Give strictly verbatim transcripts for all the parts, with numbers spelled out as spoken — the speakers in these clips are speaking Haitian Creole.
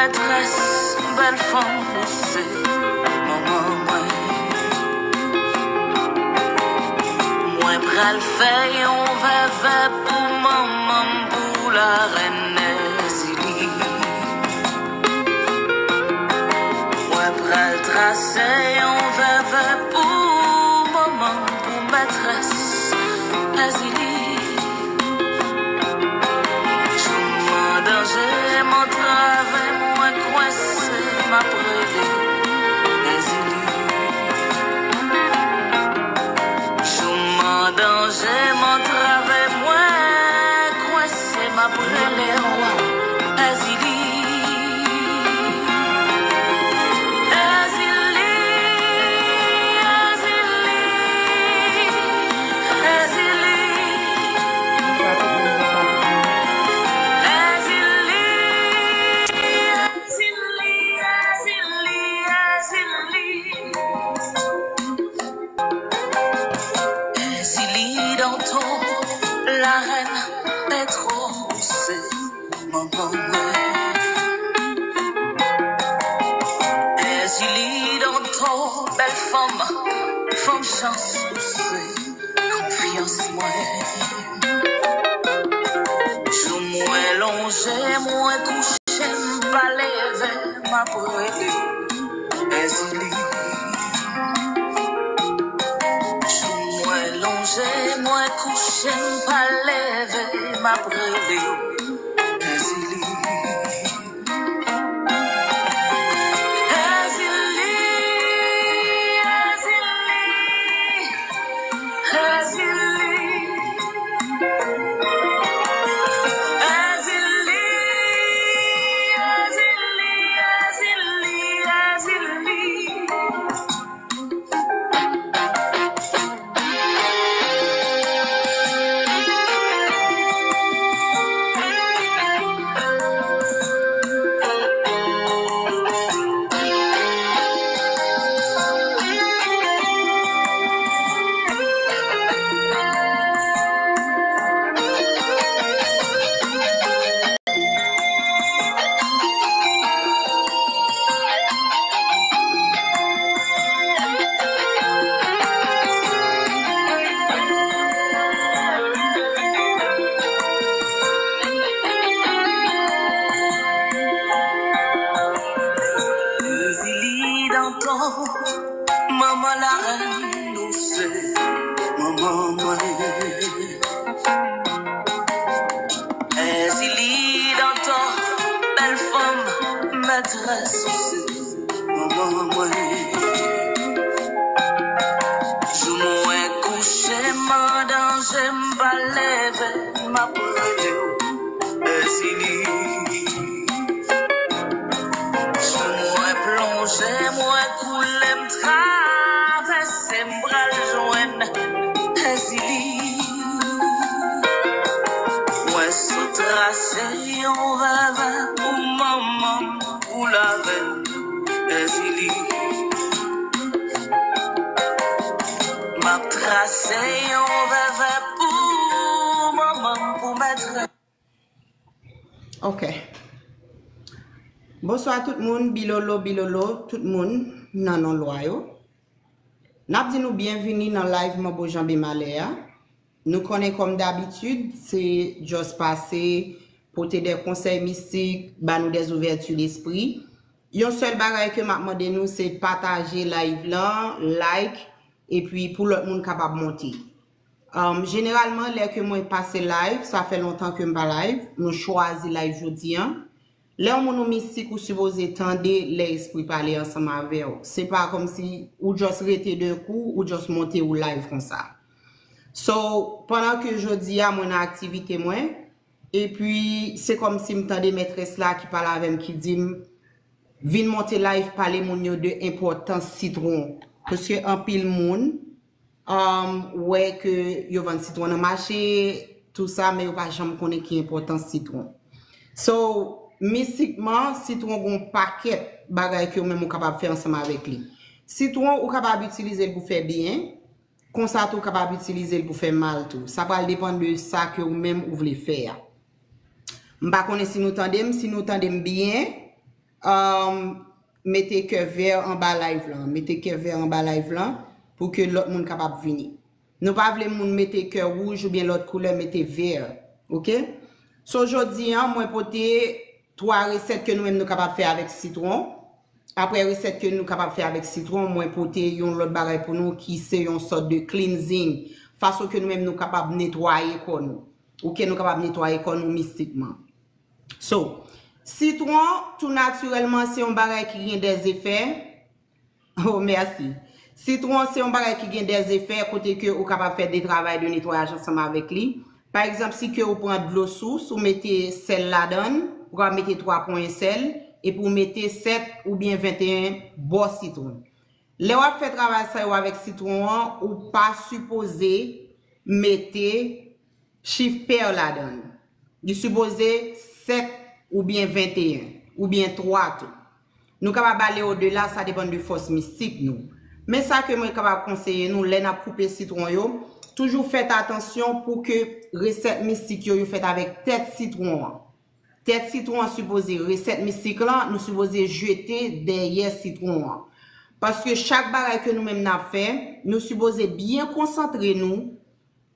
Mètrès, bèl fanm, ou se manman mwen. Mwen pral fè yon vèvè pou manman m, pou larèn Èzili. Mwen pral trase yon vèvè pou manman m, pou mètrès Èzili. Jou m an danje, m antrave, mwen kwense, m ap rele Èzili. Jou m an danje, m antrave, mwen kwense, m ap rele w Èzili. Èzili, Èzili, Èzili. Èzili, Èzili, Èzili, Èzili. Èzili Danto, larèn Petro, ou se manman mwen. Èzili Danto, bèl fanm, fanm chans, ou se konfyans mwen. Jou mwen lonje, mwen kouche, m pa leve, m ap rele Èzili. Jou mwen lonje, mwen kouche, m pa leve, m ap rele Èzili. Èzili, Èzili, Èzili. Èzili, Èzili, Èzili, Èzili. Èzili Danto, manman larèn, ou se manman mwen. Èzili Danto, bèl fanm, mètrès, ou se manman mwen. Jou mwen kouche, m an danje, m pa leve, m ap rele w Èzili. Jou mwen plonje, mwen koule, m travèse, m pral jwenn Èzili. Mwen sot trase yon vèvè pou manman m, pou larèn Èzili. M ap trase yon vèvè pou manman m, pou mètrès. Ok. Bonswa tout moun, bilolo, bilolo, tout moun nan non lwa yo. N ap di nou byenvini nan live Manbo Janbe Malè a. Nou konnen kòm dabitid, se just pase, pote de konsèy mistik, ba nou de ouvèti lespri. Yon sèl bagay ke m ap mande nou, se pataje live lan, like, epi pou lòt moun kapab monte. Um, jeneralman, lè ke mwen pase live, sa fè lontan ke m pa live, nou chwazi live jodi an. Lè yon moun ou mistik, ou sipoze tande lè espri pale ansanm avè w. Se pa kòmsi ou just rete de kou, ou just monte ou live konsa. So, pandan ke jodi a mwen nan aktivite mwen, epi se kòmsi m tande mètrès la ki pale avè m, ki di m, vin monte live, pale moun yo de enpòtans sitwon. Paske anpil moun, um, wè ke yo vann sitwon nan mache, tou sa, men yo pa janm konnen ki enpòtans sitwon. So, mistikman, sitwon gon pakèt bagay ke ou menm ou kapab fè ansanm avèk li. Sitwon, ou kapab itilize l pou fè byen, konsa tou ou kapab itilize l pou fè mal tou. Sa pral depann de sa ke ou menm ou vle fè a. M pa konnen si nou tande m, si nou tande m byen, um, mete kè vè anba live lan. Mete kè vè anba live lan pou ke lòt moun kapab vini. Nou pa vle moun mete kè wouj oubyen lòt koulè, mete vè. Oke? So, jodi an, mwen pote twa resèt ke nou menm nou kapab fè avèk sitwon. Apre resèt ke nou kapab fè avèk sitwon, mwen pote yon lòt bagay pou nou ki se yon sòt de cleansing. Fason ke nou menm nou kapab netwaye kò nou. Oke, nou kapab netwaye kò nou mistikman. So, sitwon, tou natirèlman, se yon bagay ki gen dè zefè. Oh, mèsi. Sitwon, se yon bagay ki gen dè zefè kote ke ou kapab fè de travay de netwayaj ansanm avèk li. Pa egzanp, si ke ou pran dlo sous, ou mete sèl ladan l, ou kapab mete twa ponyen sèl, epi ou mete sèt oubyen venteyen bò sitwon. Lè w ap fè travay sa yo avèk sitwon an, ou pa sipoze mete chif pè ladan l. Li sipoze sèt oubyen venteyen, oubyen twa tou. Nou kapab ale odela, sa depann de fòs mistik nou. Men sa ke mwen kapab konseye nou, lè n ap koupe sitwon yo, toujou fèt atansyon pou ke resèt mistik yo, yo fèt avèk tèt sitwon an. Tèt sitwon an sipoze, resèt mistik lan, nou sipoze jete dèyè sitwon an. Paske chak bagay ke nou menm n ap fè, nou sipoze byen konsantre nou,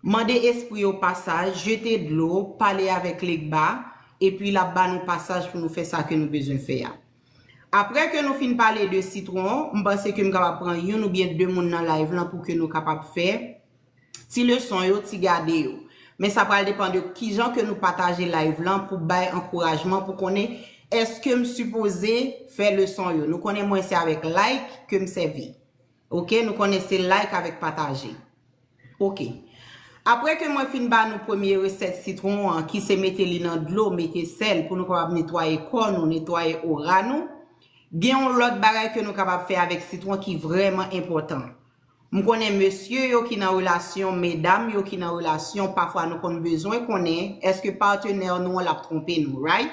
mande espri yo pasaj, jete dlo, pale avèk Legba, epi l ap ba nou pasaj pou nou fè sa ke nou bezwen fè a. Apre ke nou fin pale de sitwon, m panse ke m kapab pran youn oubyen de moun nan live lan pou ke nou kapab fè ti leson yo, ti gade yo. Men sa pral depann de kijan ke nou pataje live lan pou bay ankourajman, pou konnen èske m sipoze fè leson yo. Nou konnen mwen se avèk like ke m sèvi. Oke, nou konnen se like avèk pataje. Oke. Apre ke mwen fin ba nou premye resèt sitwon an, ki se mete li nan dlo, mete sèl pou nou kapab netwaye kò nou, netwaye ora nou, gen yon lòt bagay ke nou kapab fè avèk sitwon ki vrèman enpòtan. M konnen mesye yo ki nan relasyon, medam yo ki nan relasyon, pafwa nou konn bezwen konnen èske patnè nou an l ap twonpe nou, right?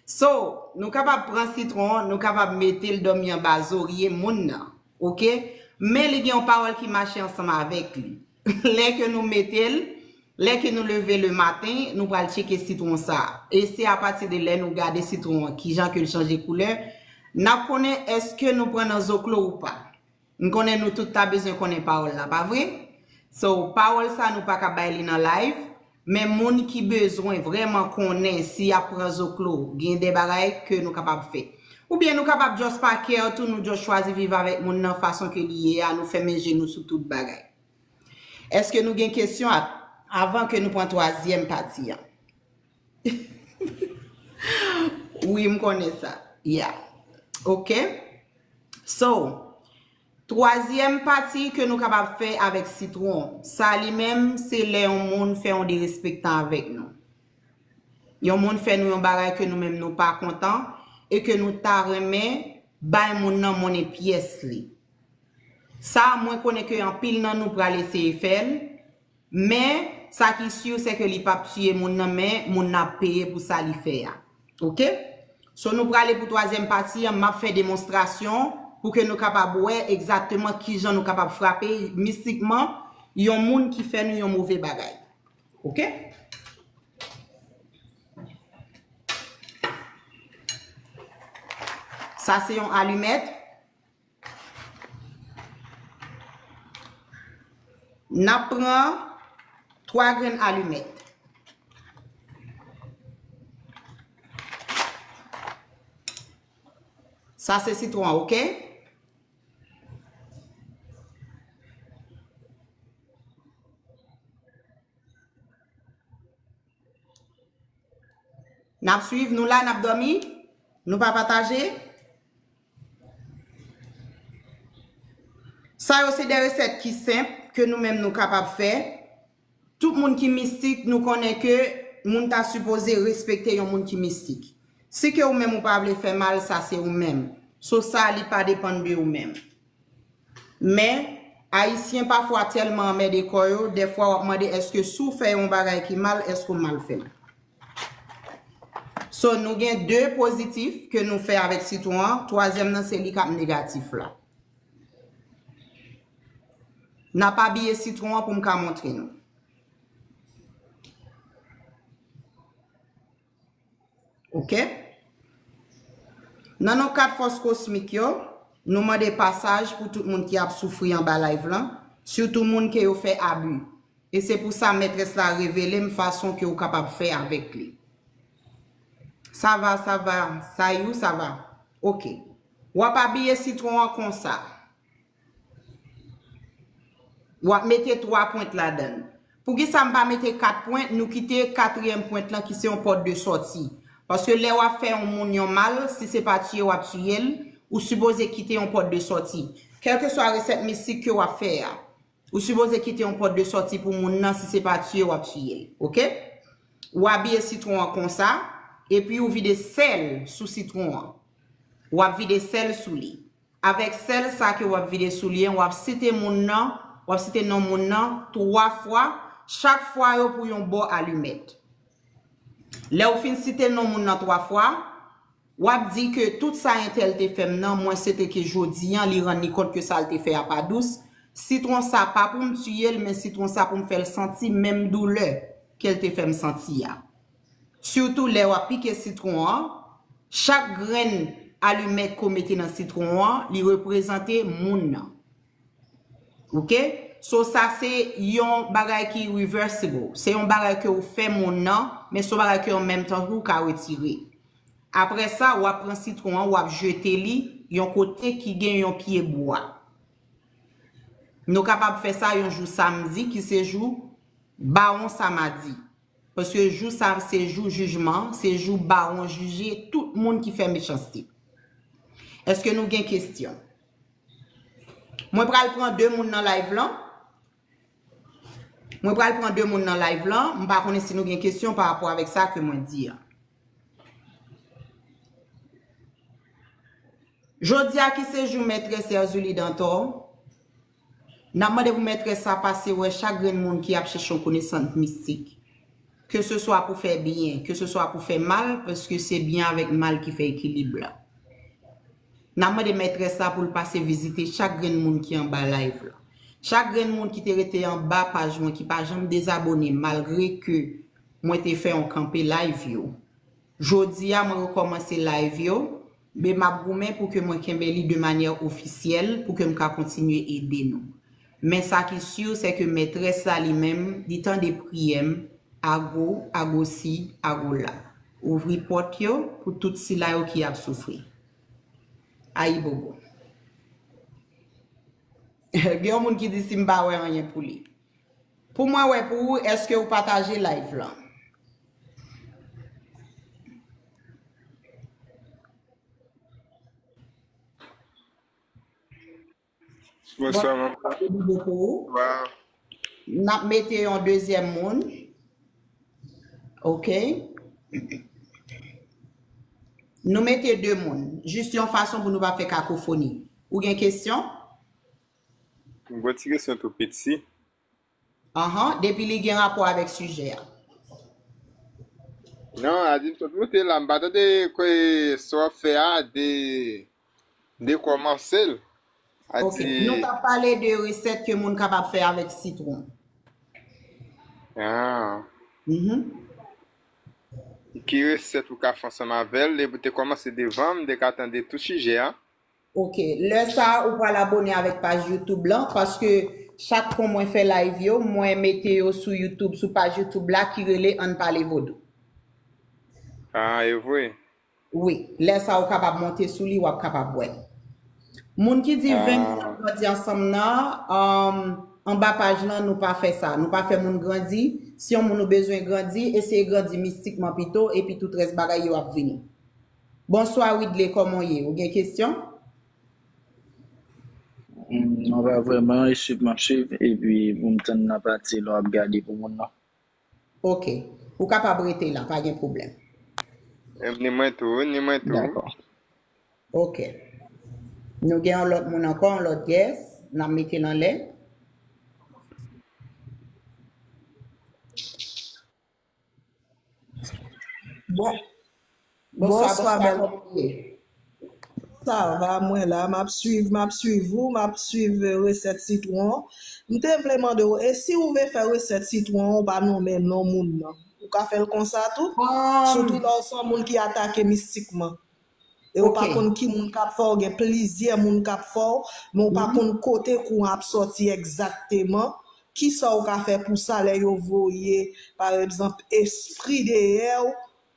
So, nou kapab pran sitwon, nou kapab mete l dòmi anba zorye moun nan, oke? Men li gen yon pawòl ki mache ansanm avèk li. Lè ke nou mete l, lè ke nou leve le maten, nou pral tcheke sitwon sa a. E se apati de lè nou gade sitwon an, kijan ke l chanje koulè, n ap konnen èske nou pran nan zoklo ou pa. M konnen nou tout ta bezwen konnen pawòl la, pa vre? So, pawòl sa nou pa ka bay li nan live, men moun ki bezwen vrèman konnen si y ap pran zoklo, gen de bagay ke nou kapab fè. Oubyen nou kapab just pa care tou, nou just chwazi viv avèk moun nan fason ke li ye a, nou fèmen je nou sou tout bagay. Èske nou gen kesyon a-, avan ke nou pran twazyèm pati an? Wi, m konnen sa. Yeah. Oke. So, twazyèm pati ke nou kapab fè avèk sitwon, sa li menm, se lè yon moun fè yon derespektan avèk nou. Yon moun fè nou yon bagay ke nou menm nou pa kontan e ke nou ta renmen bay moun nan monnen pyès li. Sa, mwen konnen ke anpil nan nou pral eseye fè l, men sa ki si, se ke li p ap tiye moun nan, men moun nan ap peye pou sa li fè a. Oke? So, nou prale pou twazyèm pati an, m ap fè demonstrasyon pou ke nou kapab wè egzakteman kijan nou kapab frape mistikman yon moun ki fè nou yon move bagay. Oke? Sa se yon alimèt. N ap pran twa grenn alimèt. Sa se sitwon, oke? N ap swiv, nou la, n ap dòmi, nou pa pataje. Sa yo se de resèt ki senp, ke nou menm nou kapab fè. Tout moun ki mistik, nou konnen ke moun ta sipoze respekte yon moun ki mistik. Si ke ou menm ou pa vle fè mal, sa se ou menm. So sa, li pa depann de ou menm. Men, Ayisyen pafwa tèlman anmède kò yo, dèfwa w ap mande èske si w fè yon bagay ki mal, èske w mal fè l. So, nou gen de pozitif ke nou fè avèk sitwon an, twazyèm nan se li k ap negatif la. N ap abiye sitwon an pou m ka montre nou. Oke? Nan non kat fòs kosmik yo, nou mande pasaj pou tout moun ki ap soufri anba live lan, sitou moun ke yo fè abi. E se pou sa mètrès la revele m fason ke ou kapab fè avèk li. Sa va, sa va, Sayou, sa va. Ok. W ap abiye sitwon an konsa. W ap mete twa pwent ladan l. Poukisa m pa mete kat pwent, nou kite katriyèm pwent lan ki se yon pòt de sòti. Paske lè w ap fè yon moun yon mal, si se pa tiye w ap tiye l, ou sipoze kite yon pòt de sòti. Kèlkeswa resèt mistik ke w ap fè a, ou sipoze kite yon pòt de sòti pou moun nan, si se pa tiye w ap tiye l. Oke? Ou abiye sitwon an konsa, epi ou vide sèl sou sitwon an. W ap vide sèl sou li. Avèk sèl sa ke w ap vide sou li an, w ap site moun nan, w ap site non moun nan twa fwa, chak fwa yo pou yon bò alimèt. Lè w fin site non moun nan twa fwa, w ap di ke tout sa entèl te fè m nan, mwen swete ke jodi an, li rann li kont ke sa l te fè a pa dous. Sitwon sa pa pou m tiye l, men sitwon sa pou m fè l santi menm doulè ke l te fè m santi a. Sitou lè w ap pike sitwon an, chak grenn alimèt ke w mete nan sitwon an, li reprezante moun nan. Oke? So, sa se yon bagay ki reversible. Se yon bagay ke w fè moun nan, men se yon bagay ke an menm tan tou w ka retire. Apre sa, w ap pran sitwon an, w ap jete li yon kote ki gen yon pye bwa. Nou kapab fè sa yon jou samdi, ki se jou Bawon Samadi. Paske jou sa, se jou jijman, se jou Bawon jije tout moun ki fè mechanste. Èske nou gen kesyon? Mwen pral pran de moun nan live lan. Mwen pral pran de moun nan live lan. M pa konnen si nou gen kesyon pa rapò avèk sa ke mwen di a. Jodi a ki se jou mètrès Erzulie Dantor, n ap mande pou mètrès sa pase wè chak grenn moun ki ap chèche yon konesans mistik. Ke se swa pou fè byen, ke se swa pou fè mal, paske se byen avèk mal ki fè ekilib la. N ap mande mètrès la pou l pase vizite chak grenn moun ki anba live la. Chak grenn moun ki te rete anba paj mwen, ki pa janm dezabone, malgre ke mwen te fè yon kanpe live yo. Jodi a, mwen rekòmanse live yo, men m ap goumen pou ke mwen kenbe li de manyè ofisyèl, pou ke m ka kontinye ede nou. Men sa ki si, se ke mètrès la li menm, li tande priyè m, ago, agosi, agola. Ouvri pòt yo pou tout sila yo ki ap soufri. Ayibobo. Gen yon moun ki di si m pa wè anyen pou li. Pou mwen wè pou ou, èske ou pataje live lan? Bonswa, manman. Bonswa. N ap mete yon dezyèm moun. Ok. Nou mete de moun. Jis yon fason pou nou pa fè kakofoni. Ou gen kesyon? M gon ti kesyon tou piti. Anhan, depi li gen rapò avèk sijè a. Non, a di m sot moute la, m pa tande kwe sa w ap fè a de, de kòmanse l. A Ok, di nou t ap pale de resèt ke moun kapab fè avèk sitwon. Ah. Mhm. Ki resèt ou ka fè ansanm avè l? Depi w te kòmanse devan m, m te ka tande tout sijè a. Ok, lè sa a, ou pral abone avèk paj YouTube lan, paske chak fwa mwen fè live yo, mwen mete yo sou YouTube, sou paj YouTube la ki rele Ann Pale Vodou. Ah, e vre? Wi, lè sa a, ou kapab monte sou li, w ap kapab wè l. Moun ki di venn moun grandi ansanm nan, um, anba paj lan, nou pa fè sa. Nou pa fè moun grandi. Si yon moun ou bezwen grandi, eseye grandi mistikman pito, epi tout rès bagay yo ap vini. Bonswa Widley, kòman w ye? Ou gen kesyon? Hmm, non, pa vrèman, e swiv m ap swiv, epi pou m tann nan pati lè w ap gade pou moun nan. Ok. Ou kapab rete la, pa gen pwoblèm. Ni mwen tou, ni mwen tou. Dakò. Ok. Nou gen yon lòt moun ankò, yon lòt guest, n ap mete l anlè. Bon. Bonswa, bonswa, bèl. Sa va, mwen la, m ap swiv, m ap swiv ou, m ap swiv resèt sitwon. M te vle mande w, e si ou vle fè resèt sitwon an, ou pa nonmen non moun nan? Ou ka fè l konsa tou? Sitou lè w se yon moun ki atake mistikman. E ou pa konn ki moun k ap fè w, gen plizyè moun k ap fè w, men ou pa konn kote kou an ap sòti egzakteman. Kisa ou ka fè pou sa lè yo voye, pa egzanp, espri dèyè w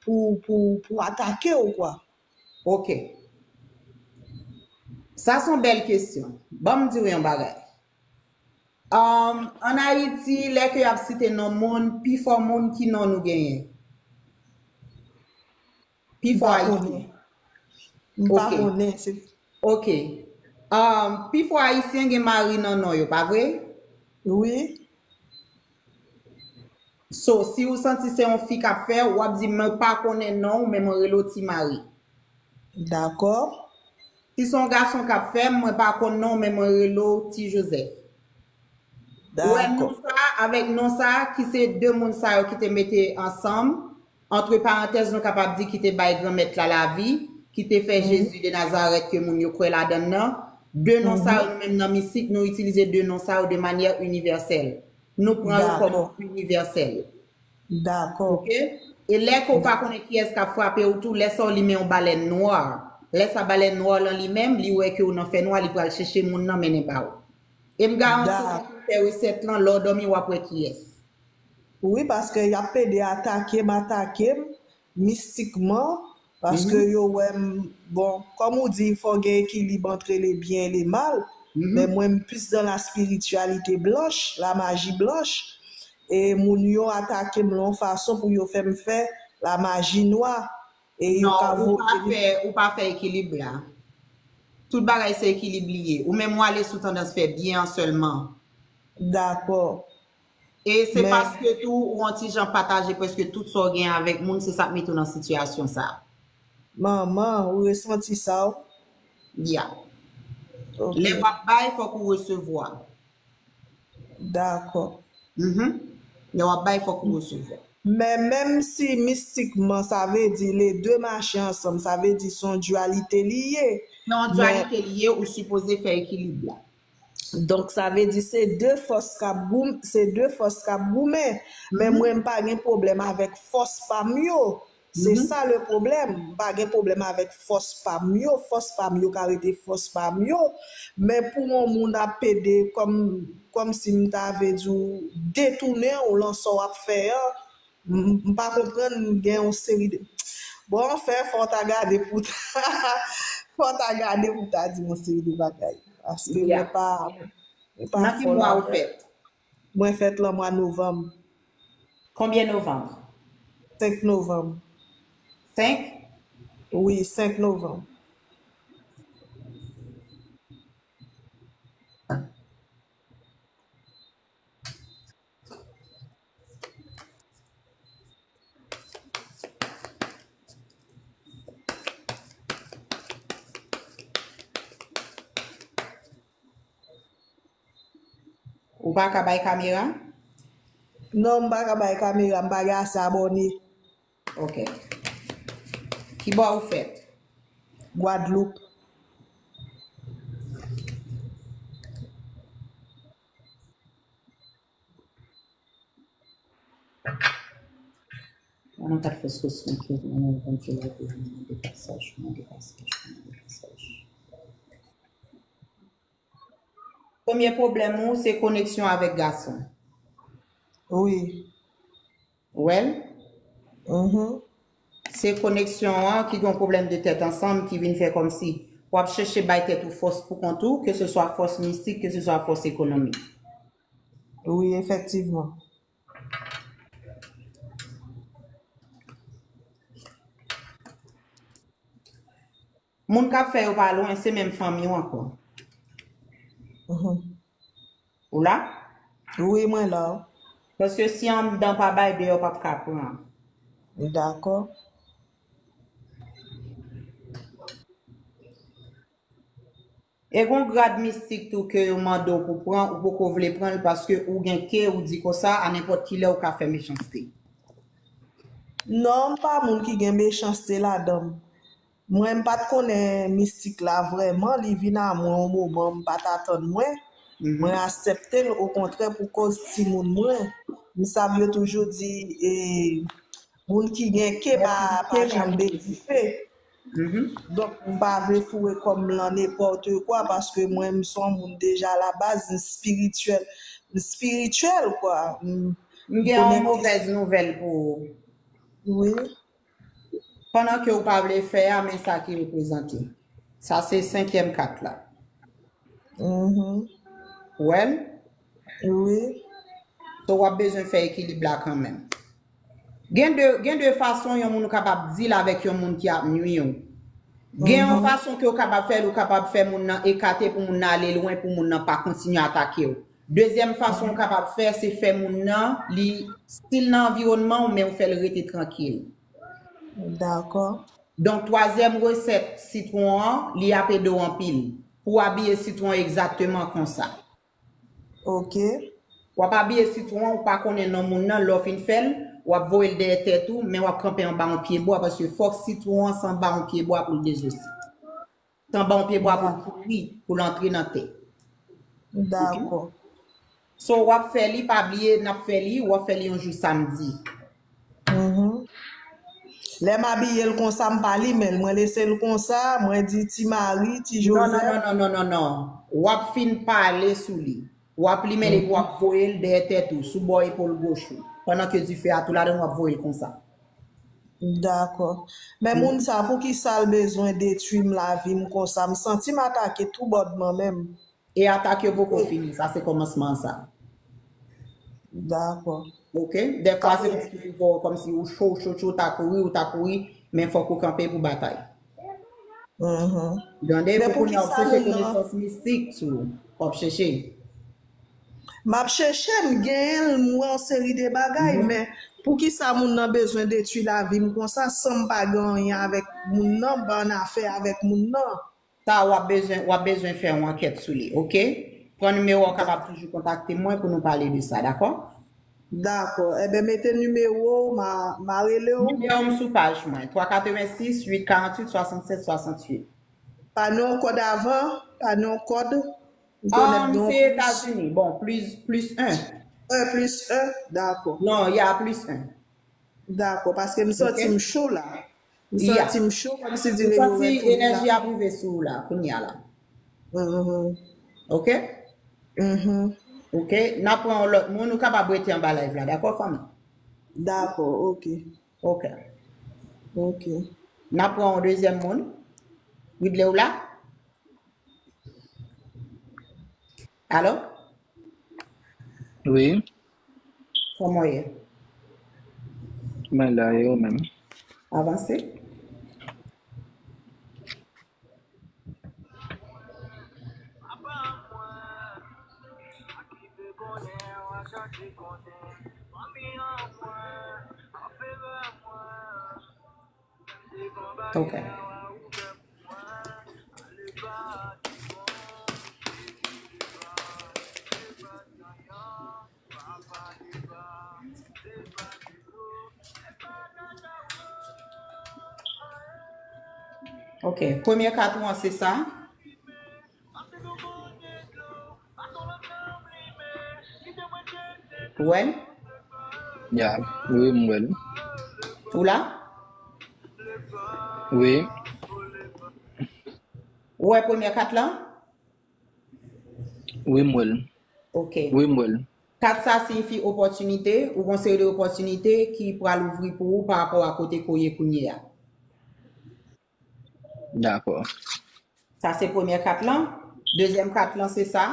pou, pou, pou atake w, kwa? Ok. Sa se yon bèl kesyon. Ban m di w yon bagay. Um, ann Ayiti, lè ke y ap site non moun, pifò moun ki non nou genyen? Pifò Ayisyen. M pa konnen. Ok. Um, pifò Ayisyen gen mari nan non yo, pa vre? Wi. So, si ou santi se yon fi k ap fè, w ap di, "Mwen pa konnen non w, men mwen rele w Ti Mari." Dakò. Si se yon gason k ap fè m, mwen pa konn non w, men mwen rele w Ti Jozèf. Ou wè non sa avèk non sa ki se de moun sa yo ki te mete ansanm, antre parantèz, nou kapab di ki te bay Granmèt la lavi, ki te fè Jezi de Nazarèt ke moun yo kwè ladan l nan. De non sa yo, nou menm nan mistik, nou itilize de non sa yo de manyè inivèsèl. Nou pran yo kòm inivèsèl. Dakò. Ok? E lè ke w pa konnen kiyès k ap frape w tou, lè sa w limen yon balèn nwa. Lè sa balèn nwa lan limen, li wè ke w nan fènwa, li pral chèche moun nan mennen ba w. E m garanti w, lè w fè resèt lan, lè w dòmi, w ap wè kiyès. Wi, paske y ap pede atake m, atake m mistikman, paske yo wè m, bon, kòm ou di, fò gen ekilib antre le byen e le mal, men mwen m plis dan la spirityalite blanch, la maji blanch, e moun yo atake m yon fason pou yo fè m fè la maji nwa. E yo ka voye. Non, ou pa fè, ou pa fè ekilib la. Tout bagay se ekilib li ye. Ou menm w ale sou tandans fè byen an sèlman. Dakò. E se paske tou ou yon ti jan pataje prèske tout sa w gen avèk moun, se sa k mete w nan sitiyasyon sa. Manman, ou resanti sa w? Ya. Ok. Lè w ap bay, fòk ou resevwa. Dakò. Mhm. Lè w ap bay, fòk ou resevwa. Men menm si mistikman, sa vle di le de mache ansanm, sa vle di se yon dyalite li ye. Se yon dyalite li ye, ou sipoze fè ekilib la. Donk, sa vle di se de fòs k ap goumen, se de fòs k ap goumen. Men mwen, m pa gen pwoblèm avèk fòs pa m yo. Se sa le pwoblèm. M pa gen pwoblèm avèk fòs pa m yo. Fòs pa m yo ka rete fòs pa m yo. Men pou yon moun ap pede kòm, kòmsi m ta vle di w detounen w lan sa w ap fè an, m, m pa konprann, gen yon seri de, bon, anfen, fò w ta gade pou w ta, fò w ta gade pou w ta di yon seri de bagay. Paske mwen pa, mwen pa fò ladan. Nan ki mwa ou fèt? Mwen fèt lan mwa novanm. Konbyen novanm? Senk novanm. Senk? Wi, senk novanm. Ou pa ka bay kamera? Non, m pa ka bay kamera, m pa gen ase abòne. Ok. Ki bò ou fèt? Gwadloup. An nou kat fè sos konfyans, mwen menm konn se la ke mwen mande pasaj, mande pasaj, mande pasaj. Premye pwoblèm ou se koneksyon avèk gason. Wi. Ou wè l? Mhm. Se koneksyon an ki gen yon pwoblèm de tèt ansanm ki vin fè kòmsi w ap chèche bay tèt ou fòs pou kont ou, ke se swa fòs mistik, ke se swa fòs ekonomik. Wi, efektivman. Moun k ap fè yo pa lwen, se menm fanmi w ankò. Mhm. Ou la? Wi, mwen la. Paske si anndan pa bay, deyò p ap ka pran. Dakò. E gon grad mistik tou ke yo mande w pou pran, ou poko vle pran l paske ou gen ke ou di konsa, a nenpòt ki lè ou ka fè mechanste. Non, m pa moun ki gen mechanste ladan m. Mwen, m pa t konnen mistik la vrèman, li vin a mwen yon moman m pa t atann mwen. Mhm. Mwen aksepte l, okontrè, pou koz timoun mwen. M sav yo toujou di, e, moun ki gen ke pa, pa janm bedife. Mhm. Donk, m pa vle foure kò m lan nenpòt kwa, paske mwen, m se yon moun deja alabaz, m espirityèl. M espirityèl, kwa. M M gen yon konekte. Movèz nouvèl pou ou. Wi. Pandan ke ou pa vle fè a, men sa ki reprezante. Sa se senkyèm kat la. Mhm. Ou wè l? Wi. So, w ap bezwen fè ekilib la kanmenm. Gen de, gen de fason yon moun ou kapab deal avèk yon moun ki ap nwi w. Gen yon Mhm. fason ke w kapab fè l, ou kapab fè moun nan ekate pou moun nan ale lwen, pou moun nan pa kontinye atake w. Dezyèm fason ou kapab fè, se fè moun nan, li, si l nan anviwònman w, men w fè l rete trankil. Dakò. Donk, twazyèm resèt sitwon an, li ap ede w anpil. Pou w abiye sitwon egzakteman konsa. Ok. W ap abiye sitwon an, ou pa konnen non moun nan, lè w fin fè l, w ap voye l dèyè tèt ou, men w ap kanpe anba yon pyebwa, paske fòk sitwon an se anba yon pyebwa pou l dezosi. Se anba yon pyebwa pou l pouri, pou l antre nan tè. Dakò. So, w ap fè li, pa bliye, n ap fè li, w ap fè li yon jou samdi. Mhm. Lè m abiye l konsa, m pa limen l. Mwen lese l konsa, mwen di ti Mari, ti Non, non, Jozèf. non, non, non, non, non. W ap fin pale sou li. W ap limen l epi w ap voye l dèyè tèt ou, sou bò epòl goch ou. Pandan ke dife a tou ladan, w ap voye l konsa. Dakò. Men moun sa, poukisa l bezwen detwi m, lavi m konsa? M santi m atake tou bòdman menm. E atak yo poko fini, sa se kòmansman sa. Dakò. Ok? Dèfwa se kòmsi ou, kòmsi ou cho, cho, cho, ou ta kouri, ou ta kouri, men fòk ou kanpe pou batay. Mhm. Tande, Men pou kounye a, w ap poukisa chèche moun nan konesans mistik, tou. W ap chèche. M ap chèche, m genyen l, m wè yon seri de bagay, men poukisa moun nan bezwen detwi lavi m konsa, san m pa gen anyen avèk moun nan, m pa annafè avèk moun nan? Sa w ap bezwen, w ap bezwen fè yon ankèt sou li, ok? Pran nimewo a, w kapab toujou kontakte mwen pou nou pale de sa, dakò? Dakò. Enben, mete nimewo w, m a, m a rele w. Nimewo m sou paj mwen, twa katrevensis, uit karanntuit, swasannsèt, swasantuit. Pa gen yon kòd avan, pa gen yon kòd. M Ah, konèt gen se yon plis. Etazini. Bon, plis, plis en. Un plis un, dakò. Non, y a plis en. Dakò, paske m santi Ok. M cho la. M Yeah. santi m cho, kòmsi M di santi rewè tout enèji la. Ap rive sou ou la, kounye a la. Mhm. Ok? Mhm. Ok? N ap pran yon lòt moun, ou kapab rete anba live la, dakò, fanmi? Dakò, ok. Ok. Ok. N ap pran yon dezyèm moun. Widley, ou la? Alo? Wi, Kòman w ye? mwen la, e ou menm? Avanse. Ok. Ok, premye kat ou an se sa. Ou wè l? Ya, wi, m wè l. Ou la? Wi, Ou wè premye kat lan? Wi, m wè l. Ok. Wi, m wè l. Kat sa siyifi opòtinite, ou gon seri de opòtinite ki pral ouvri pou ou pa rapò a kote ke w ye kounye a. Dakò. Sa se premye kat lan. Dezyèm kat lan se sa.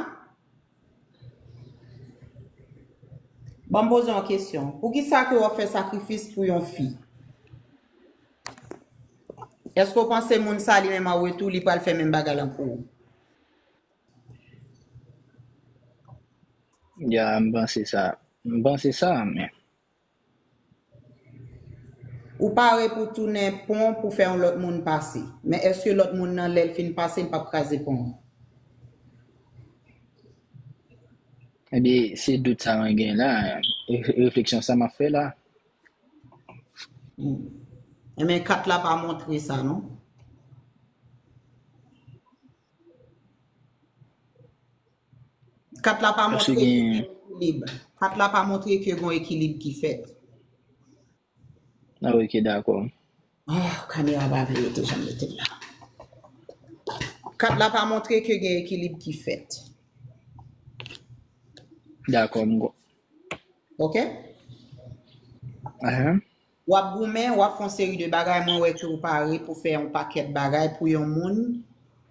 Ban m poze yon kesyon. Poukisa ke w ap fè sakrifis pou yon fi? Èske w panse moun sa li menm an retou li pral fè menm bagay lan pou ou? Ya, m panse sa. M panse sa, men Ou pare pou tounen pon pou fè yon lòt moun pase. Men èske lòt moun nan, lè l fin pase, l p ap kraze pon an? Ebyen, se dout sa mwen gen la. Re- Refleksyon sa m ap fè la. Hmm. Enben, kat la pa montre sa, non? Kat la pa montre ke gen ekilib. Kat la pa montre ke gen ekilib ki fèt. Ah, ok, dakò. Ah, kamera pa vle rete jan l rete la. Kat la pa montre ke gen ekilib ki fèt. Dakò, m go. Ok? Ahan. W ap goumen, w ap fè yon seri de bagay, mwen wè ke ou pare pou fè yon pakèt bagay pou yon moun.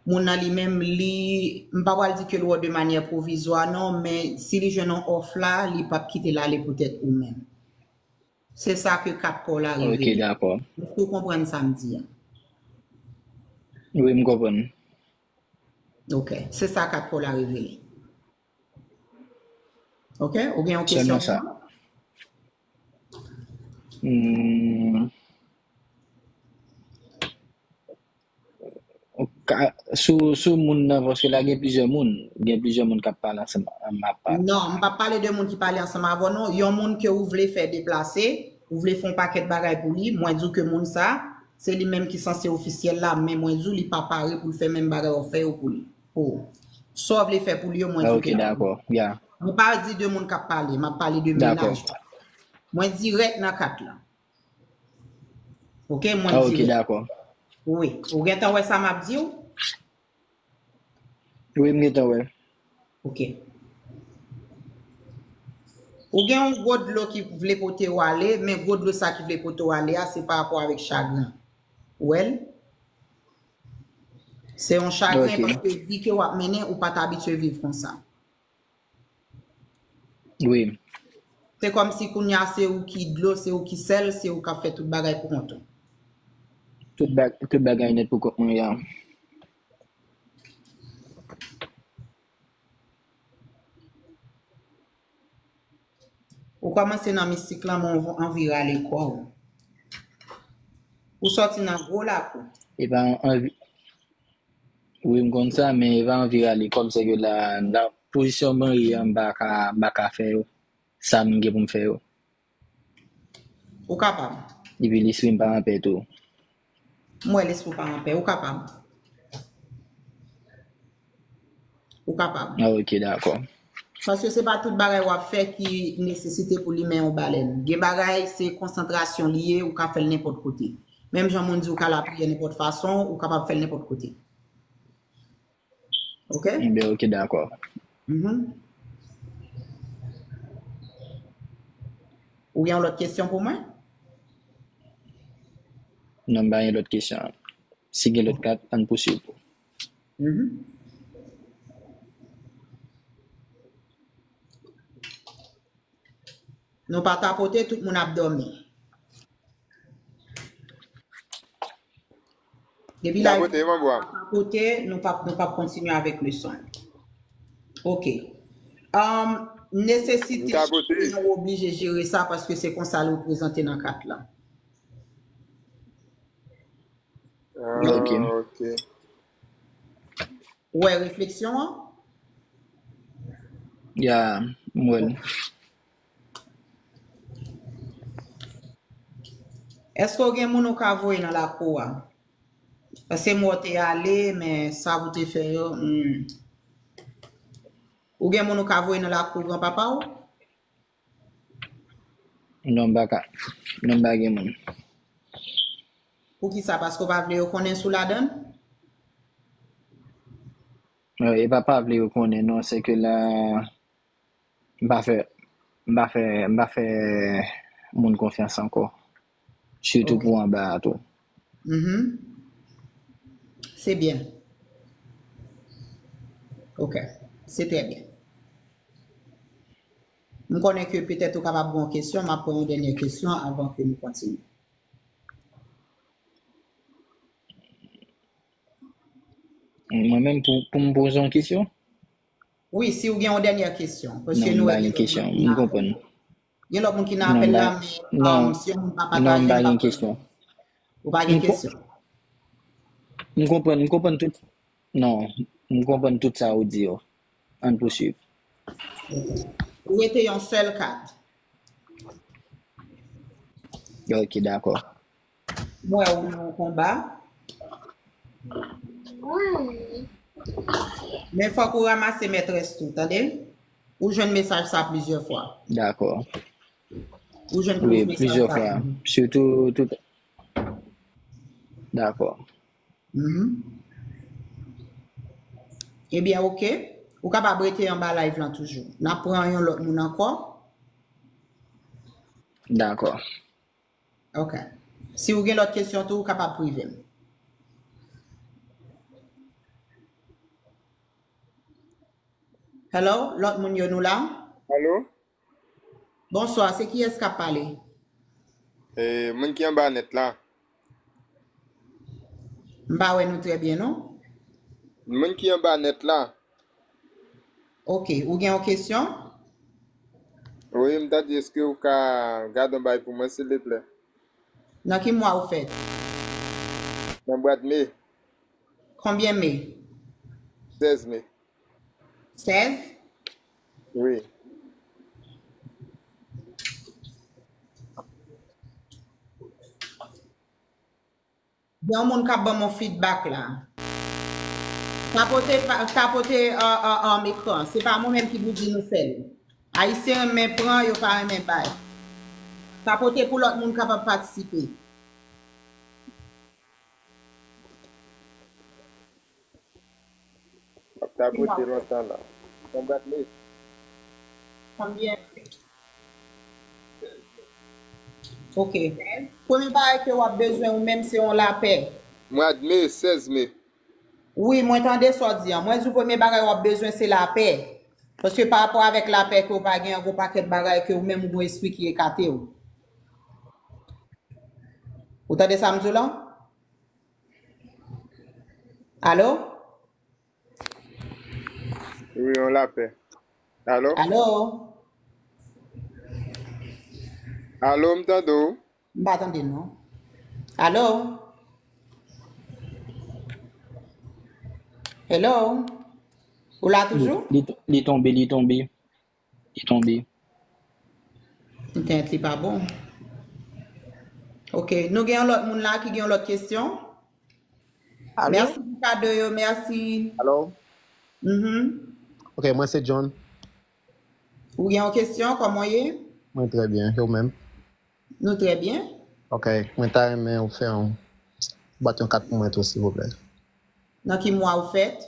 Moun nan li menm, li, m pa pral di ke l wè w de manyè pwovizwa non, men si li jwenn yon òf la, li p ap kite l ale poutèt ou menm. Se sa ke kat pa w la revele. Ok, dakò. Èske w konprann sa m di a? Wi, m konprann. Ok, se sa kat pa w la revele. Ok, ou gen yon kesyon pou mwen? Hmm. Sou, sou moun nan, paske la gen plizyè moun, gen plizyè moun k ap pale ansanm, m ap pale. Non, m p ap pale de moun ki pale ansanm avè w non. Yon moun ke ou vle fè deplase, ou vle fè yon pakèt bagay pou li, mwen di w ke moun sa, se li menm ki sanse ofisyèl la, men mwen di w li pa pare pou l fè menm bagay w ap fè yo pou li. Pou sa w vle fè pou li yo, mwen di w ke li pa pare. Mwen pa di de moun k ap pale, m ap pale de menaj. Mwen dirèk nan kat la. Ok, mwen dirèk. Ah, ok, dakò. Wi. Ou gentan wè sa m ap di w? Wi, m gentan wè. Ok. Ou gen yon gwo dlo ki vle pote w ale, men gwo dlo sa ki vle pote w ale a, se pa rapò avèk chagren. Ou wè l? Se yon chagren paske vi ke w ap mennen, ou pa t abitye viv konsa. Wi. Se kòmsi kounye a se ou ki dlo, se ou ki sèl, se ou k ap fè tout bagay pou kont ou. Tout, ba, tout bagay nèt pou kont mwen, ya. Ou kòmanse nan mistik lan, men ou anvi rale kò w. Ou sòti nan gwo lakou. E pa anvi. Wi, m konn sa, men e pa anvi rale kò m, se ke la, nan pozisyon mwen ye a, m pa ka, m pa ka fè yo. Sa m gen pou m fè yo. Ou kapab. Epi lespri m pa anpè tou. M wè lespri w pa anpè. Ou kapab. Ou kapab. Ah, ok, dakò. Paske se pa tout bagay w ap fè ki nesesite pou limen yon balèn. Gen bagay, se konsantrasyon li ye, ou ka fè l nenpòt kote. Menm jan moun di ou ka lapriyè nenpòt fason, ou kapab fè l nenpòt kote. Ok? Ebyen, ok, dakò. Mhm. Ou gen yon lòt kesyon pou mwen? Non, m pa gen lòt kesyon. Si gen lòt kat, ann pouswiv. Mhm. Nou pa tapote, tout moun ap dòmi. Depi la tapote, nou p ap, nou p ap kontinye avèk leson. Ok. Um, nesesite chagren an, ou oblije jere sa paske se konsa l reprezante nan kat la. Ah, ok. Ou wè refleksyon an? Ya, m wè l. Èske w gen moun ou ka voye nan lakou a? Paske m wè w te ale, men sa pou te fè yo, hmm. Ou gen moun ou ka voye nan lakou granpapa w? Non, m pa ka. Non, m pa gen moun. Poukisa? Paske w pa vle yo konnen si w ladan l? Non, e pa pa vle yo konnen, non, se ke la, m pa fè, m pa fè, m pa fè moun konfyans ankò. Sitou pou anba a tou. Mhm. Se byen. Ok. Se trè byen. M konnen ke petèt ou kapab gen yon kesyon, m ap pran yon dènye kesyon avan ke nou kontinye. Mwen menm, pou, pou m poze yon kesyon? Wi, si w gen yon dènye kesyon. Paske nou wè gen lòt moun ki nan apèl la. M konprann. Gen lòt moun ki nan apèl la, men um, si yon moun pa pataje, m pa gen kesyon. Ou pa gen kesyon? M konprann, m konprann tout. Non, m konprann tout sa ou di yo. Ann pouswiv. Ou rete yon sèl kat. Ok, dakò. M wè ou nan yon konba. Men fòk ou ranmase mètrès tou, tande? Ou jwenn mesaj sa plizyè fwa. Dakò. Ou jwenn mesaj sa. Sitou tout. Dakò. Mhm. Ebyen, oke. Ou kapab rete anba live lan toujou. N ap pran yon lòt moun ankò. Dakò. Ok. Si ou gen lòt kesyon tou, ou kapab prive m. Hello, lòt moun yo, nou la? Alo? Bonswa, se kiyès k ap pale? E, moun ki anba nèt la. M pa wè nou trè byen, non? Moun ki anba nèt la. Ok, ou gen yon kesyon? Wi, m ta di, èske ou ka gade yon bagay pou mwen, silvouplè? Nan ki mwa ou fèt? Nan bwat me. Konbyen me? Sèz me. Sèz? Wi. Gen yon moun k ap ban m yon feedback la. Tapote, pa- tapote uh, uh, um, ekran. Se pa mwen menm ki pou di nou fè l. Ayisyen renmen pran, yo pa renmen bay. Tapote pou lòt moun kapab patisipe. Ap tapote lontan la. Konbat me. Konbyen? Ok. Premye bagay ke w ap bezwen ou menm se yon lapè. Mwa de me, sèz me. Wi, mwen tande sa w di an. Mwen di w premye bagay w ap bezwen se lapè. Paske pa rapò avèk lapè ke w pa gen, gon pakèt bagay ke ou menm ou gon espri ki ekate w. Ou tande sa m di w lan? Alo? Wi, yon lapè. Alo? Alo? Alo, m tande w. M pa tande non. Alo? Hello? Ou la toujou? Li, li tonbe, li tonbe. Li tonbe. Entènèt li pa bon. Ok, nou gen yon lòt moun la ki gen yon lòt kesyon? Alo? Mèsi pou kado yo, mèsi. Alo? Mhm. Ok, mwen se John. Ou gen yon kesyon, kòman w ye? Mwen trè byen, e ou menm? Nou trè byen. Ok, mwen ta renmen ou fè yon bat yon kat pou mwen tou, silvouplè. Nan ki mwa ou fèt?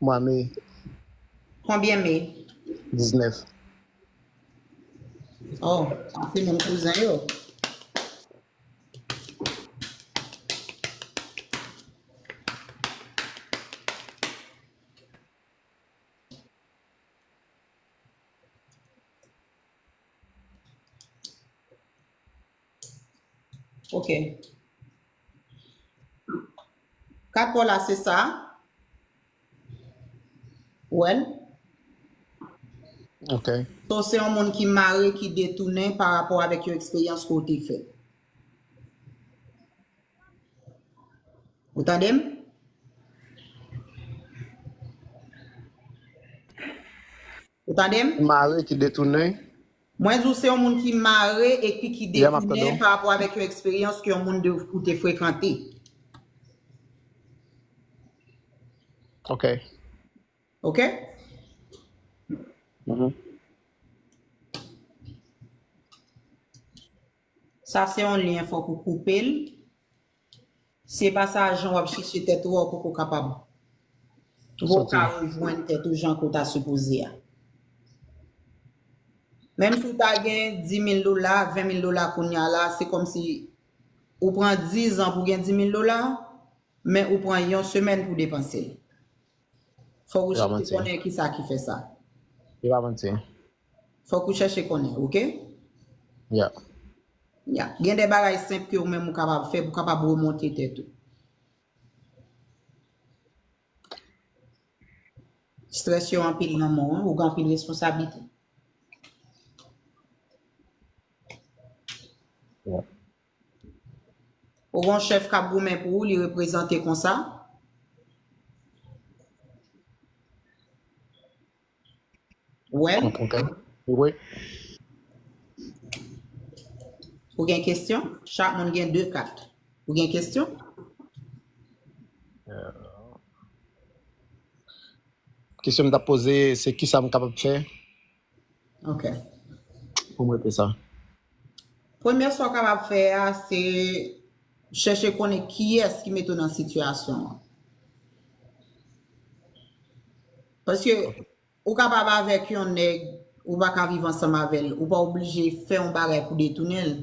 Mwa me. Konbyen me? Diznèf. Oh, sa se menm kouzen yo. Ok. Kat pa w la se sa. Ou wè l? Ok. So, se yon moun ki mare, ki detounen pa rapò avèk yon eksperyans ke w te fè. Ou tande m? Ou tande m? Mare ki detounen. Mwen di w se yon moun ki mare epi ki Ya, m ap tande detounen w. Pa rapò avèk yon eksperyans ke yon moun de, ou te frekante. Ok. Ok? Mhm. Sa se yon lyen, fòk ou koupe l. Se pa sa, jan w ap chèche tèt ou a, ou poko kapab. Ou poko Soti. Ka rejwenn tèt ou jan ke w ta sipoze a. Menm si w ta gen dis mil dola, ven mil dola kounye a la, se kòmsi ou pran diz an pou gen dis mil dola, men ou pran yon semèn pou depanse l. Fòk ou Se pa chèche manti. Konnen ki sa ki fè sa. Se pa manti. Fòk ou chèche konnen, ok? Ya. Ya. Gen de bagay senp ke ou menm ou kapab fè pou kapab remonte tèt ou. Strès yo anpil nan men w, ou gen anpil responsablite. Ya. Ou gen yon chèf k ap goumen pou ou, li reprezante konsa. Wè? Ok. Wi. Ou gen kesyon? Chak moun gen de kat. Ou gen kesyon? Kesyon m t ap poze, se kisa m kapab fè Ok. pou m rete sa? Premye sa w kapab fè a, se Chèche konnen kiyès ki mete w nan sitiyasyon an. Paske ou kapab avèk yon nèg, ou pa ka viv ansanm avè l, ou pa oblije fè yon bagay pou detounen l.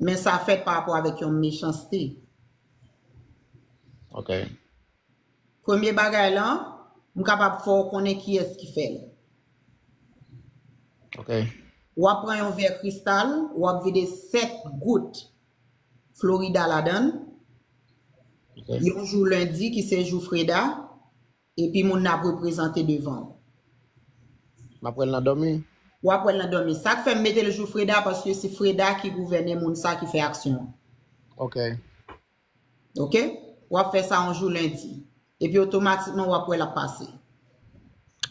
Men sa fèt pa rapò avèk yon mechanste. Ok. Premye bagay lan, m kapab fè w konnen kiyès ki fè l. Ok. W ap pran yon vè kristal, w ap vide sèt gout Florida ladan l. Ok. Yon jou lendi ki se jou Freda, epi moun nan ap reprezante devan w. M ap wè l nan dòmi. W ap wè l nan dòmi. Sa k fè m mete l jou Freda, paske se Freda ki gouvène moun sa ki fè aksyon an. Ok. Ok? W ap fè sa yon jou lendi. Epi otomatikman w ap wè l ap pase.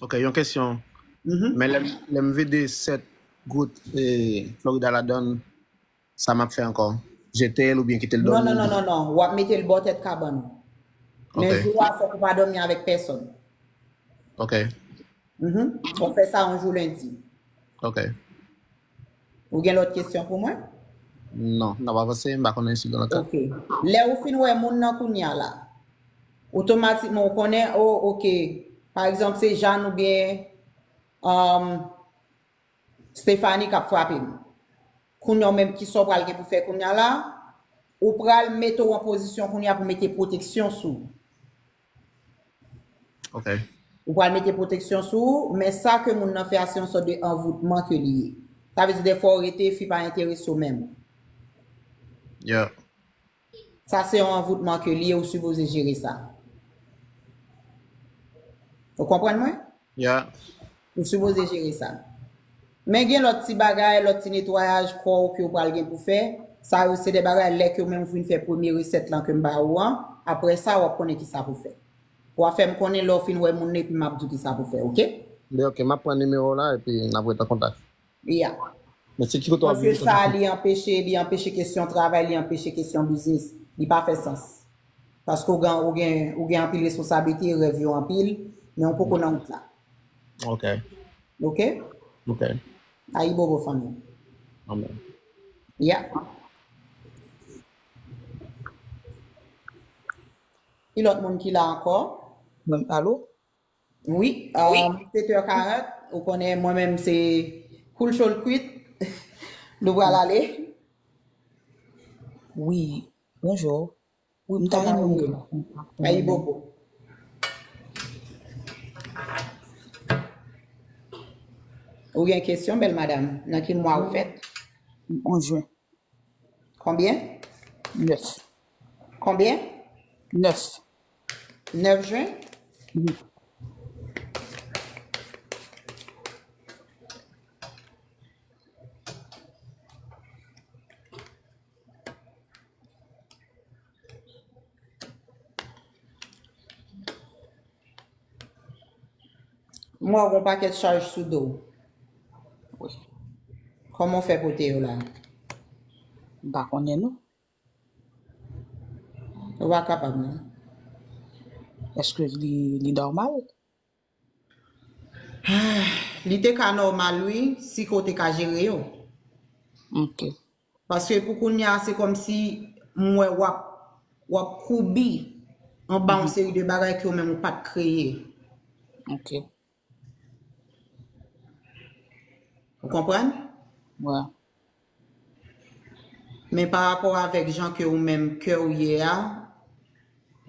Ok, yon kesyon. Mhm. Men lè m, lè m vide sèt gout e, Florida ladan l, sa m ap fè ankò? Jete l oubyen kite l Non, dòmi? non, non, non, non. W ap mete l bò tèt kabann ou. Men Ok. Jou a fòk ou pa dòmi avèk pèsòn. Ok. Mhm. W ap fè sa yon jou lendi. Ok. Ou gen lòt kesyon pou mwen? Non, n ap avanse, m pa konnen si gen lòt. Ok. Lè ou fin wè moun nan kounye a la, otomatikman ou konnen, oh, ok, pa egzanp, se Jeanne oubyen um, Stephanie k ap frape m. Kounye a ou menm, kisa w pral gen pou fè kounye a la? Ou pral mete w an pozisyon kounye a pou mete pwoteksyon sou ou. Ok. Ou pral mete pwoteksyon sou ou, men sa ke moun nan fè a se yon sòt de anvoutman ke li ye. Sa vle di dèfwa ou rete, fi pa enterese w menm. Yeah. Sa se yon anvoutman ke li ye, ou sipoze jere sa. Ou konprann mwen? Yeah. Ou sipoze jere sa. Men gen lòt ti bagay, lòt ti netwayaj kò w ke w pral gen pou fè. Sa yo se de bagay lè ke w menm ou fin fè premye resèt lan ke m ba ou an. Apre sa, w ap konnen kisa pou fè. W ap fè m konnen lè w fin wè moun nan epi m ap di w kisa pou fè, ok? Be ok, m ap pran nimewo w la epi n ap ret an kontak. Yeah. Men se ki kote w ap Paske viv sa, li anpeche, li anpeche kesyon travay, li anpeche kesyon biznis. Li pa fè sans. Paske ou gen, ou gen, ou gen anpil responsablite, rèv yo anpil, men ou poko nan wout la. Ok. Ok? Ok. Ayibobo fanmi. Amen. Yeah. Ki lòt moun ki la ankò? Alo? Wi, um, sèt è karant, ou konnen mwen menm se koul cho l kwit. Nou pral ale. Wi, bonjou. Wi, m ta renmen. Ayibobo. Ou gen kesyon, bèl madanm? Nan ki mwa ou fèt? An jen. Konbyen? Nèf. Konbyen? Nèf. Nèf jen? Wi. M wè w gen pakèt chaj sou do w. Wi. Kòman w fè pote yo la? M pa konnen non. Ou pa kapab non. Èske li, li nòmal? Li te ka nòmal wi, si ke w te ka jere yo. Ok. Paske pou kounye a, se kòmsi m wè w ap, w ap koubi anba yon seri de bagay ke w menm ou pa t kreye. Ok. Ou konprann? Wè. Men pa rapò avèk jan ke ou menm kè w ye a,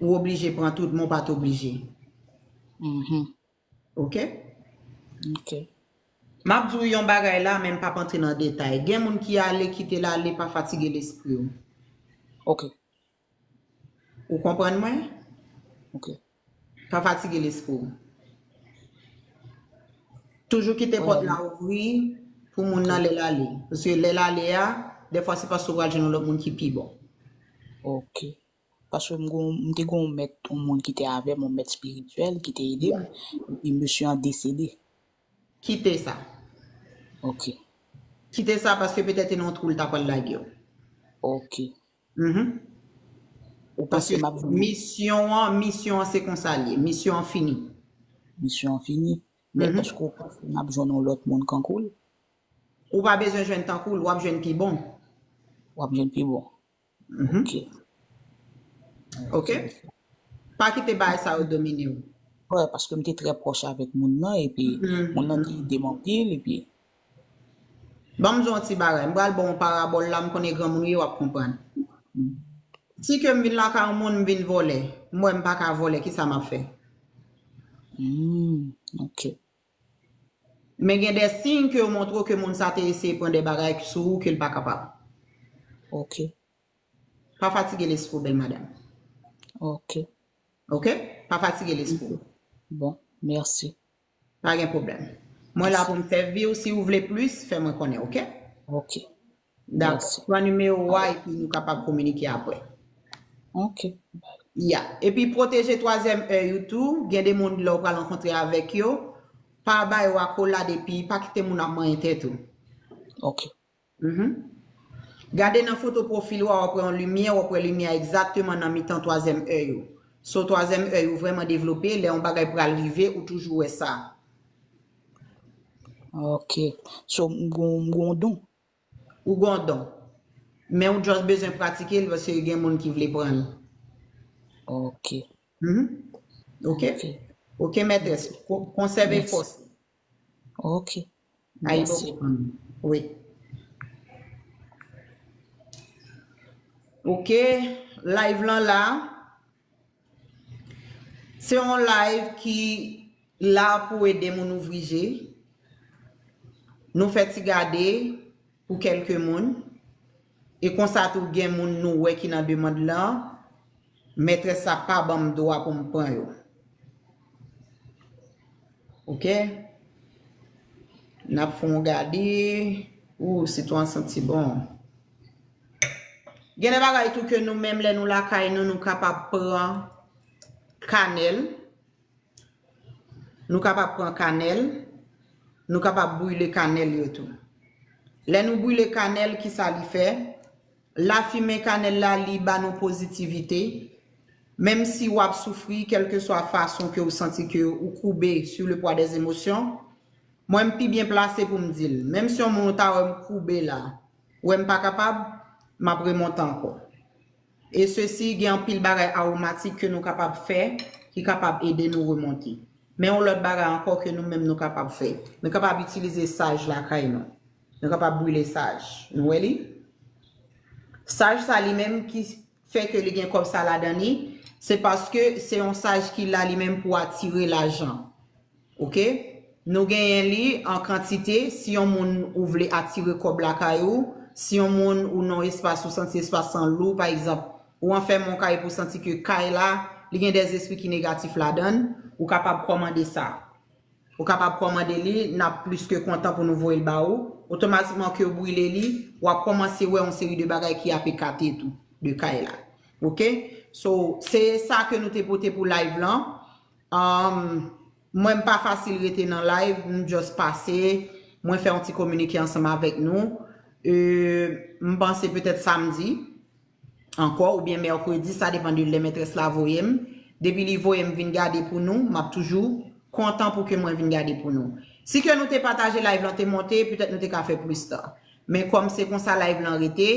ou oblije pran tout, men w pa t oblije. Mhm. Ok? Ok. M ap di w yon bagay la, men m p ap antre nan detay. Gen moun ki ale, kite l ale, pa fatige lespri w. Ok. Ou konprann mwen? Ok. Pa fatige lespri w. Toujou kite pòt la ouvri pou moun nan lè l ale. Paske lè l ale a, dèfwa se paske w pral jwenn yon lòt moun ki pi bon. Ok. Paske m gon, m te gon mèt, yon moun ki te avè m, yon mèt espirityèl ki te ede m. Epi mesye an desede. Kite sa. Ok. Kite sa paske petèt se nan yon twou l ta pral lage w. Ok. Mhm. Ou panse Paske m ap jwenn? Misyon an, misyon an se konsa l ye. Misyon an fini. Misyon an fini. Men Mhm. Èske ou panse m ap jwenn yon lòt moun kankou l? Ou pa bezwen jwenn tankou l, w ap jwenn pi bon. W ap jwenn pi bon. Mhm. Ok. Ok? Pa kite bagay sa yo domine w. Wè, paske m te trè pwòch avèk moun nan, epi moun nan te ede m anpil, epi Ban m di w yon ti bagay. M pral ba w yon parabòl la, m konnen granmoun ou ye, w ap konprann. Si ke m vin lakay yon moun, m vin vòlè, m wè m pa ka vòlè, kisa m ap fè? Hmm, ok. Men gen de siy ke yo montre w ke moun sa te eseye pran de bagay sou ou ke l pa kapab. Ok. Pa fatige lespri w, bèl madanm. Ok. Ok? Pa fatige lespri w. Bon, mèsi. Pa gen pwoblèm. Mwen la pou m sèvi w. Si w vle plis, fè mwen konnen, ok? Ok. Dakò. Mèsi. Pran nimewo a epi nou kapab kominike apre. Ok. Ya. Epi pwoteje twazyèm èy ou tou. Gen de moun lè w pral rankontre avèk yo, pa ba yo akolad epi pa kite moun ap manyen tèt ou. Ok. Mhm. Gade nan foto pwofil ou a, w ap wè yon limyè, w ap wè limyè a egzakteman nan mitan twazyèm èy ou. So twazyèm èy ou vrèman devlope, lè yon bagay pral rive, ou toujou wè sa. Ok. So, m gon, m gon don. Ou gon don. Men ou just bezwen pratike l paske gen moun ki vle pran l. Ok. Mhm. Ok? Ok. Ok, mètrès. Ko- Konsève Mèsi. Fòs. Ok. Ayi Mèsi. Bòbò. Wi. Ok, live lan la. Se yon live ki la pou ede moun ouvri je. Nou fè ti gade pou kèlke moun. E konsa tou gen moun nou wè ki nan demann lan. Mètrès la pa ban m dwa pou m pran yo. Ok? N ap fè yon gade. Ou, sitwa an santi bon. Gen de bagay tou ke nou menm lè nou lakay nou, nou kapab pran kanèl. Nou kapab pran kanèl. Nou kapab brile kanèl yo tou. Lè nou brile kanèl, kisa li fè? Lafimen kanèl la, li ba nou pozitivite. Menm si w ap soufri, kèlkeswa fason ke w santi ke ou koube sur le poids des émotions, mwen m pi byen plase pou m di l. Menm si yon moun ou ta wè m koube la, wè m pa kapab, m ap remonte ankò. E sesi, gen anpil bagay awomatik ke nou kapab fè, ki kapab ede nou remonte. Men yon lòt bagay ankò ke nou menm nou kapab fè. Nou kapab itilize saj lakay nou. Nou kapab brile saj. Nou wè li? Saj sa li menm ki fè ke li gen kòb sa ladan li, se paske se yon saj ki la li menm pou atire lajan. Ok? Nou genyen li an kantite. Si yon moun ou vle atire kòb lakay ou, si yon moun ou nan espas ou santi espas lan lou, pa egzanp, ou anfèmen yon kay pou santi ke kay la, li gen de zespri ki negatif ladan l, ou kapab kòmande sa. Ou kapab kòmande li, n ap plis ke kontan pou nou voye l ba ou. Otomatikman ke w brile li, w ap kòmanse wè yon seri de bagay ki ap ekate tou de kay la. Ok? So, se sa ke nou te pote pou live lan. Um, mwen, m pa fasil rete nan live, m just pase, mwen fè yon ti kominike ansanm avèk nou. E, m panse petèt samdi ankò, oubyen mèkredi, sa depann de lè mètrès la voye m. Depi li voye m vin gade pou nou, m ap toujou kontan pou ke mwen vin gade pou nou. Si ke nou te pataje live lan te monte, petèt nou te ka fè plis tan. Men kòm se konsa live lan rete,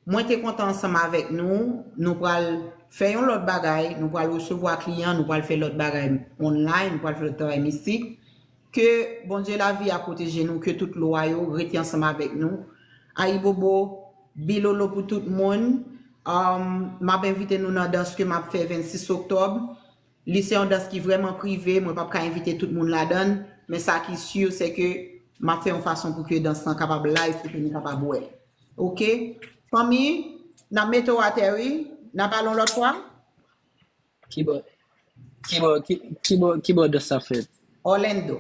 mwen te kontan ansanm avèk nou, nou pral fè yon lòt bagay, nou pral resevwa kliyan, nou pral fè lòt bagay online, nou pral fè lòt travay mistik. Ke Bondye lavi a pwoteje nou, ke tout lwa yo rete ansanm avèk nou. Ayibobo, bilolo pou tout moun. Um, m ap envite nou nan dans ke m ap fè vennsis oktòb. Li se yon dans ki vrèman prive, mwen p ap ka envite tout moun ladan l, men sa ki si, se ke m ap fè yon fason pou ke dans lan kapab live, pou ke nou kapab wè. Ok? Fanmi, n ap mete w atè, wi. N ap pale yon lòt fwa. Ki bò, ki bò, ki, ki bò, ki bò dans sa fèt? Orlando.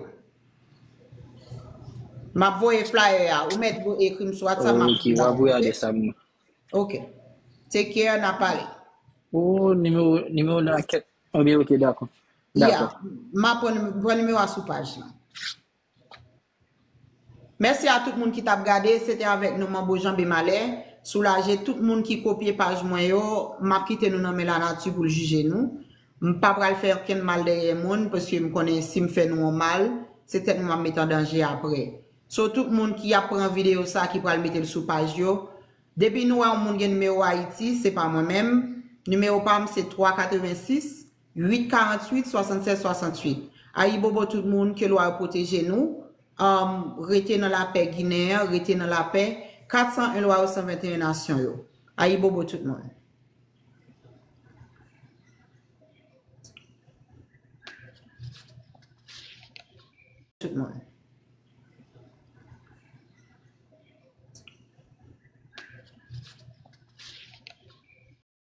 M ap voye flyer a. Ou mèt vo- ekri m sou WhatsApp, m ap Ok, w ap voye adrès a mwen. Ok. Take care, n ap pale. Oh, nimewo, nimewo la kèt. Ebyen, ok, dakò. Ya, Dakò. m ap pran, pran nimewo a sou paj lan. Mèsi a tout moun ki t ap gade, se te avèk nou Manbo Janbe Malè. Soulaje tout moun ki kopye paj mwen yo, m ap kite nou nan men lanati pou l jije nou. M pa pral fè okenn mal dèyè moun, paske m konnen si m fè nou yon mal, se tèt mwen m ap mete an danje apre. So, tout moun ki ap pran videyo sa, ki pral mete l sou paj yo, Depi nou wè yon moun gen nimewo Ayiti, se pa mwen menm. Nimewo pa m se twa katrevensis, uit karanntuit, swasannsèz swasantuit. Ayibobo tout moun, ke lwa yo pwoteje nou. Um, rete nan lapè Ginen an, rete nan lapè kat san en lwa yo, san venteyen nasyon yo. Ayibobo tout moun. Tout moun.